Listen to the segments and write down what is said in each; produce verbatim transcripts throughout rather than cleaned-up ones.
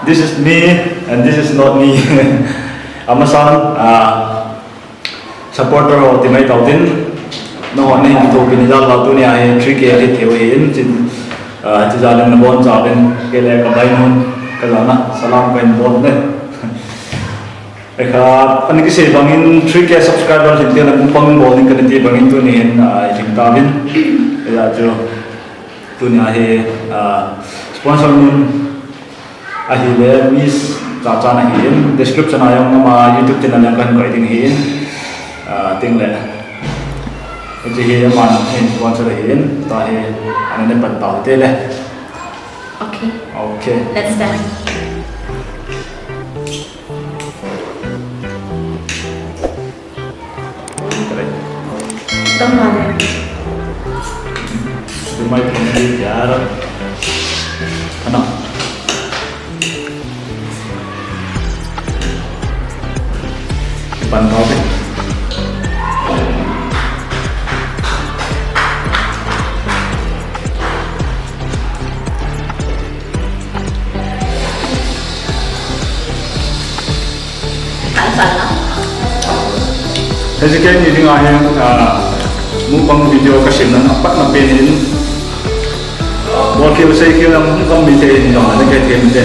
This is me and this is not me. Amasan, ah, supporter ho ti mai tau tin, nangho nahin kithopi na jal uva tunia hi three K hithei u ahin, chujeh, ah, chujeh a nabonchauvin, kei le ka bainun, ka jana, salam kahin bol e. Ekha, ana kisei bangin three K subscriber lhing teng le mukbang bol ding kana ti bangin tuni hin, ah, lhing tauvin. Hijeh chun, tunia hi, ah, sponsor nun ahile Miss Chachan ahin, description a jong ama YouTube channel jong kahin koi ding ahin, ah, tin le. Hiche hi aman ahin sponsor ahin, tua hi, ana ne pan tau hite le. Okay. Okay. Let's start. Tama na. Tumai pang di yara. Ano? Pan tau. Hiche keini dinga hin, ah, mukbang video kasemna apatna pen in, bolkhel seikhel a mukbang mite in jong ana kithem te.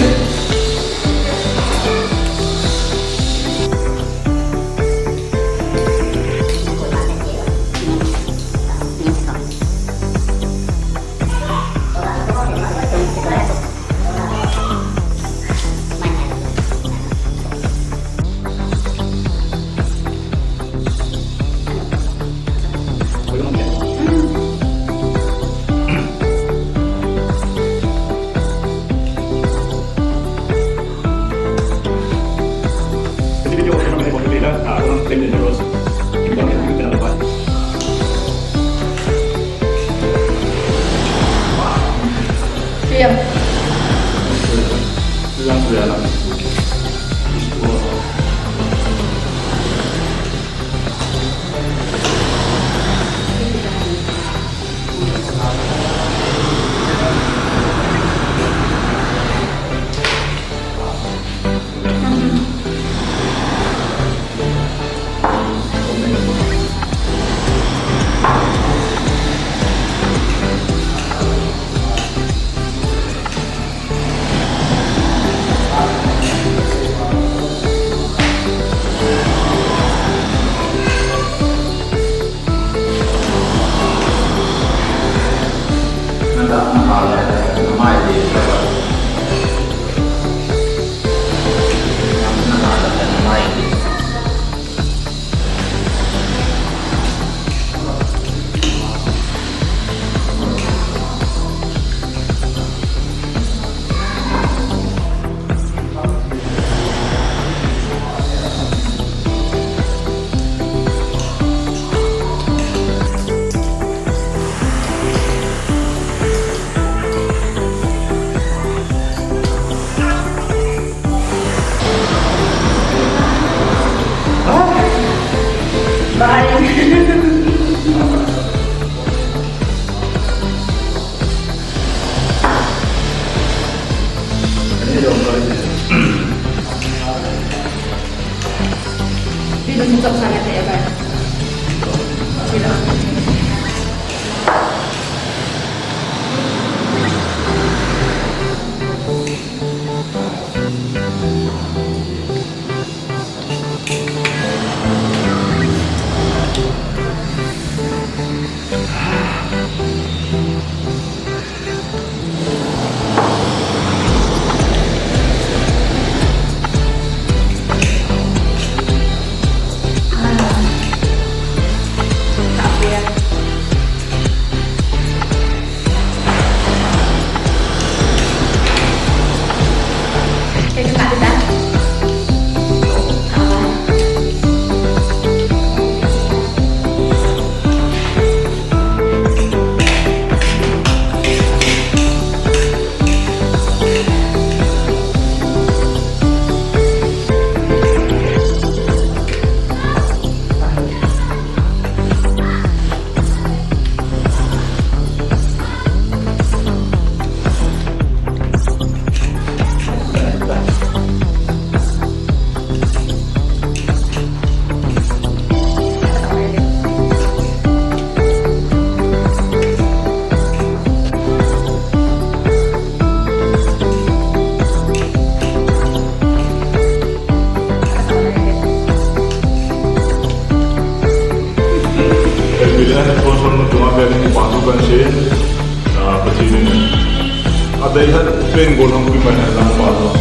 Pen gol hung pi mai lang pa lo.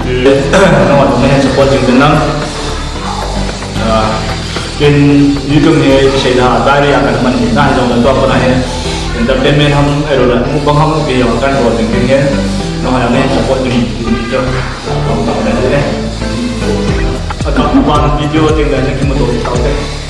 Nangho tuni hin support jing tin lang. Ah, ken YouTube hi seina diary a kaman hi na jong la tua pa na hi. Entertainment ham, ahilouleh mukbang ham, video kan bol ding ding hi. Nangho hin support jing tin to. Bang bang le. Akam ban video ding le kimu to tau te.